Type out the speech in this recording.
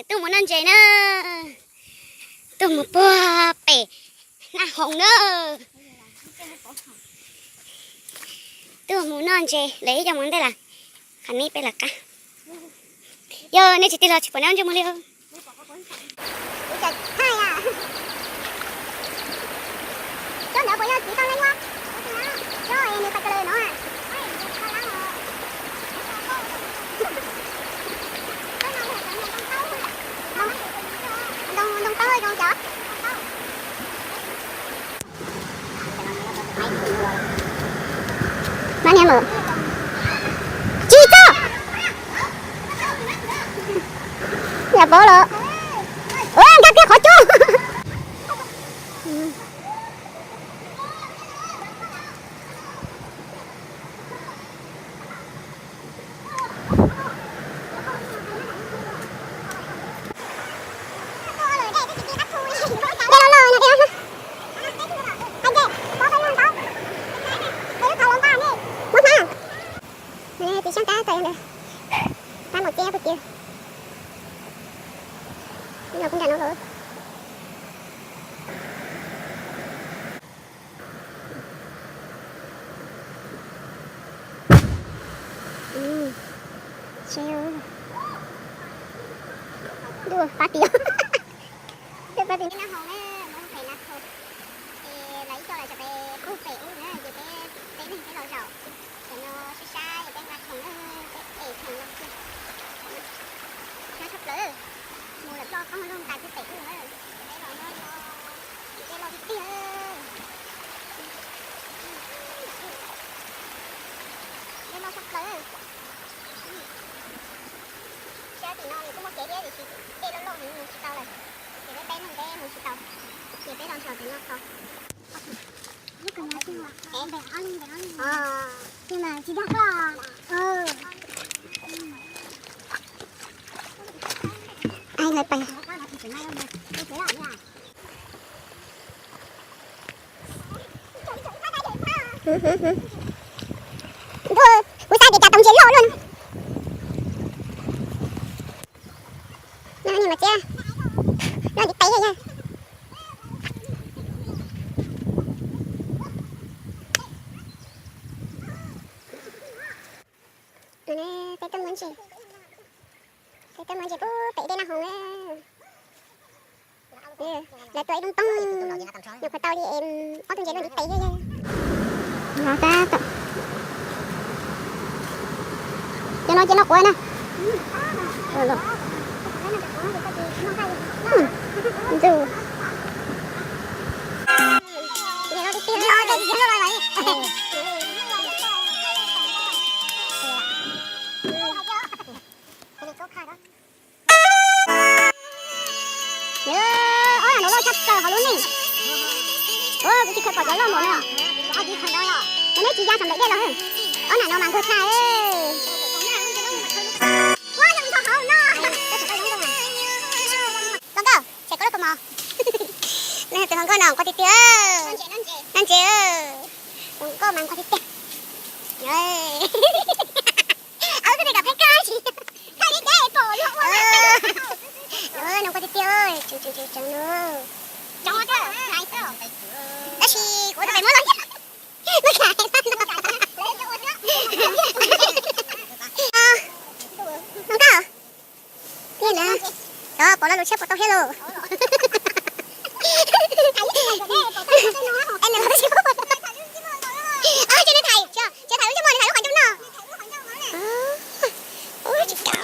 Tuaj mus noj ntses na. Tuaj mus puag pem Naj Hoom na. Tuaj mus noj ntses, lawv ib co mus ntej lawm. Qhov no peb lawv qab. Yog nej tsis tig los tsis pom nej ob ntsej muag li. Ntoo taub zoo cov. Mab niam mus. Tsis txog. Yam paub los. Ua nkag kiag qhov cub. Tiv xyoob tab tom ntawd, tab mus txiab pug kiag. Los kuj nram no lawm. Ntuj, pab tias, pab tias Naj Hoom na, mus pem Naj Hoom, es lawv ib co lawv tseem pem qub pem ub na, ces peb, peb neeg peb los zaum. Cov no sib sab es peb nqa khoom na, peb pem khoom los kiag. Nyob tshaj plaws, mus lawm ploj qoob lug ntais pem ub na, ces peb los no, ces peb los tiag tiag. Peb los tshaj plaws. Sab tim no nws kuj muaj kev thiab tiam sis dej loj loj heev mus tsis tau lawm. Ces peb peb neeg peb mus tsis tau, ces peb los zaum tim no tod. Ntuj, kuv xav tias cas tau ntses loj luaj. No ni mas txiab, no tiv tes yog. Peb tuaj muab ntses, peb tuaj muab ntses pub pem dej Naj Hoom na. Lawv tua ib lub poob, nyuam qhuav tau li ob tug ntses luaj ntiv tes thiab. Cov no ces noj quav na. Ntxim. Ob yam no loj tshaj plaws hauv lub neej. Kuv tsis kheev pom cov loj npaum no. Neb tsis ya saum nplaim dej los. Ob nam no mas nquag tshaj. Hluas nkauj, tshem koj lub kaus mom. Tus hluas nkauj no nquag tiag tiag. Noj ntses, tus hluas nkauj mas nquag tiag tiag. Nquag tiag tiag. Tab sis kuv tus pem muab los thiab. Hluas nkauj, tiag na. Cov pom lo lus tshiab puas tau thiab lauj? Ces nws tham, tsis tham lub ntsej muag, nws tham lub qhov ncauj no. Ua tsis kam.